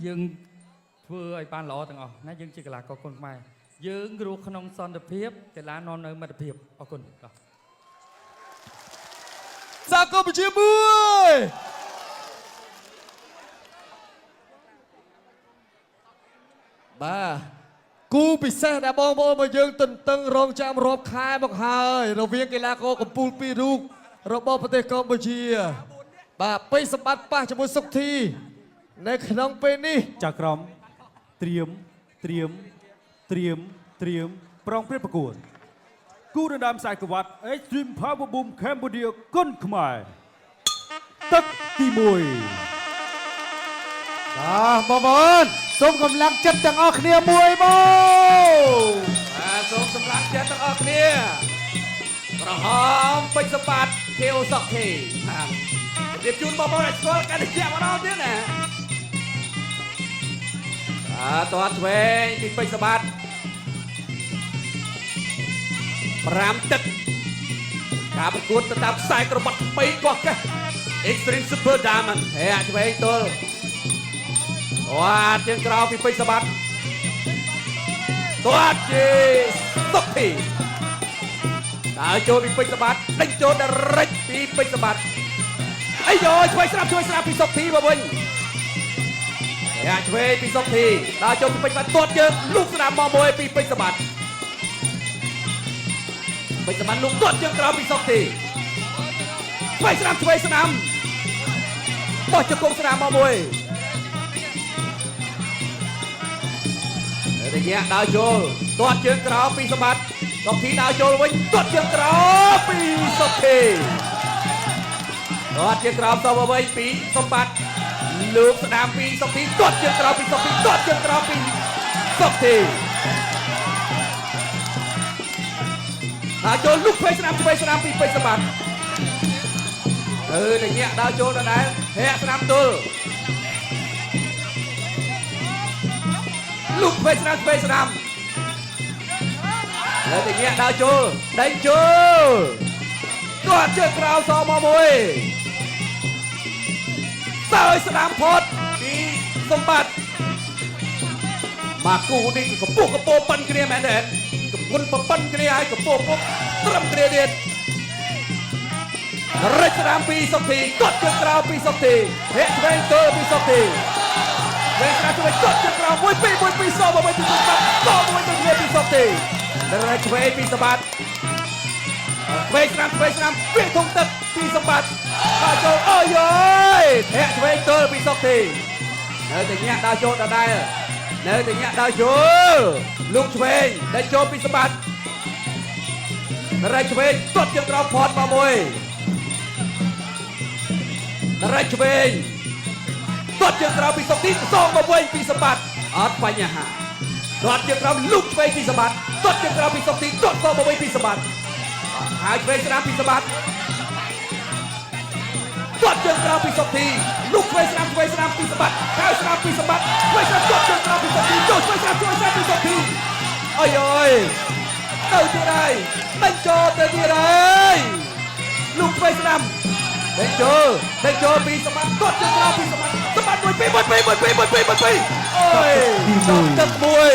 យើងធ្វើឲ្យបានល្អទាំងអស់ណាយើងជាកីឡាករគុនខ្មែរយើងរស់ក្នុងសន្តិភាពកីឡានាំនៅមិត្តភាពអរគុណបាទ សាកម្ពុជាមួយបាទគូពិសេសដែលបងប្អូនរបស់យើងទន្ទឹងរង់ចាំរាប់ខែមកហើយរវាងកីឡាករកំពូលពីររូបរបស់ប្រទេសកម្ពុជា បាទពេជ្រសម្បត្តិប៉ះជាមួយសុកធី នៅក្នុងពេលនេះ ចៅក្រមត្រៀមត្រៀមត្រៀមត្រៀមប្រងព្រាតប្រកួតគូដណ្ដើមខ្សែក្រវ៉ាត់ Extreme Power Boom Cambodia គុនខ្មែរទឹកទី1 បាទបងប្អូនសូមកម្លាំងចិត្តទាំងអស់គ្នាមួយមក បាទសូមសម្រាប់ចិត្តទាំងអស់គ្នាក្រហមពេជ្រសម្បត្តិខៀវសុកធីបាទជម្រាបជូនបងប្អូនឲ្យស្គាល់កាន់តែជាក់ម្ដងទៀតណាបាទតតឆ្វេងពីពេជ្រសម្បត្តិ5ទឹកការប្រកួតទៅតាមខ្សែក្រវ៉ាត់ថ្មីកោះកេះ Extreme Super Diamond ហេឆ្វេងទល់វ៉ាជាងក្រៅពីពេជ្រសម្បត្តិ ទាត់ជាសុកធីដើរចូលពីពេជ្រសម្បត្តិដេញចូលដល់រិចពីពេជ្រសម្បត្តិអីយ៉យឆ្វេងស្រាប់ឆ្វេងស្រាប់ពីសុកធីមកវិញយ៉ាឆ្វេងពីសុកធីដើរចូលពីពេជ្រសម្បត្តិទាត់ជើងលូកស្ដាំមកមួយពីពេជ្រសម្បត្តិពេជ្រសម្បត្តិលូកទាត់ជើងក្រោមពីសុកធីឆ្វេងស្ដាំឆ្វេងស្ដាំបោះជង្គង់ស្ដាំមកមួយ រយៈដើរចូលទាត់ជើងក្រោមពីសម្បត្តិសុកធីដើរចូលវិញទាត់ជើងក្រោមពីសុកធីទាត់ជើងក្រោមតបវិញពីសម្បត្តិលើកស្ដាមពីសុកធីទាត់ជើងក្រោមពីសុកធីទាត់ជើងក្រោមពីសុកធីដើរចូលលុកឆ្វេងស្ដាំឆ្វេងស្ដាំពីពេជ្រសម្បត្តិអឺរយៈដើរចូលដដែលធាក់ស្ដាំទល់ លុកឆ្វេងស្ដាំឆ្វេងស្ដាំលើតែញាក់ដើរចូលដេញចូលគាត់ជើងក្រោមសមកមួយសើយស្ដាំផុតពីសម្បត្តិមកគូនេះគឺកម្ពស់កម្ពស់ប៉ិនគ្នាមែនទេកម្ពុនប៉ិនគ្នាហើយកម្ពស់ពុកត្រឹមគ្នាទៀតរិចស្ដាំពីសុកធីគាត់ជើងក្រោមពីសុកធីធាក់ឆ្វេងទល់ពីសុកធី វិញស្រាជួយទាត់ជើងក្រោម1 2 1 2សមកវិញពីសម្បត្តិតមួយទៅគ្នាពីសុកទីរែកឆ្វេងពីសម្បត្តិឆ្វេងស្រាំឆ្វេងស្រាំវាធំទឹកពីសម្បត្តិដើរចូលអូយយធាក់ឆ្វេងទល់ពីសុកទីនៅតែញាក់ដើរចូលដដែលនៅតែញាក់ដើរចូលលោកឆ្វេងដែលចូលពីសម្បត្តិរែកឆ្វេងទាត់ជើងក្រោមផតមកមួយរែកឆ្វេង ទាត់ជើងក្រោមពីសុកទីសងមកវិញពីសម្បត្តិអត់បញ្ហាទាត់ជើងក្រោមលូកឆ្វេងពីសម្បត្តិទាត់ជើងក្រោមពីសុកទីទាត់សងមកវិញពីសម្បត្តិហើយឆ្វេងស្ដាំពីសម្បត្តិទាត់ជើងក្រោមពីសុកទីលូកឆ្វេងស្ដាំឆ្វេងស្ដាំពីសម្បត្តិហើយស្ដាំពីសម្បត្តិឆ្វេងស្ដាំទាត់ជើងក្រោមពីសុកទីចូលឆ្វេងស្ដាំឆ្វេងស្ដាំពីសុកទីអើយអើយទៅទៀតហើយដេញចូលទៅទៀតហើយលូកឆ្វេងស្ដាំ ដេញចូលដេញចូលពីសម្បត្តិទាត់ជើងក្រោមពីសម្បត្តិសម្បត្តិ1 2 1 2 1 2 1 2 1 2អូយទឹកមួយ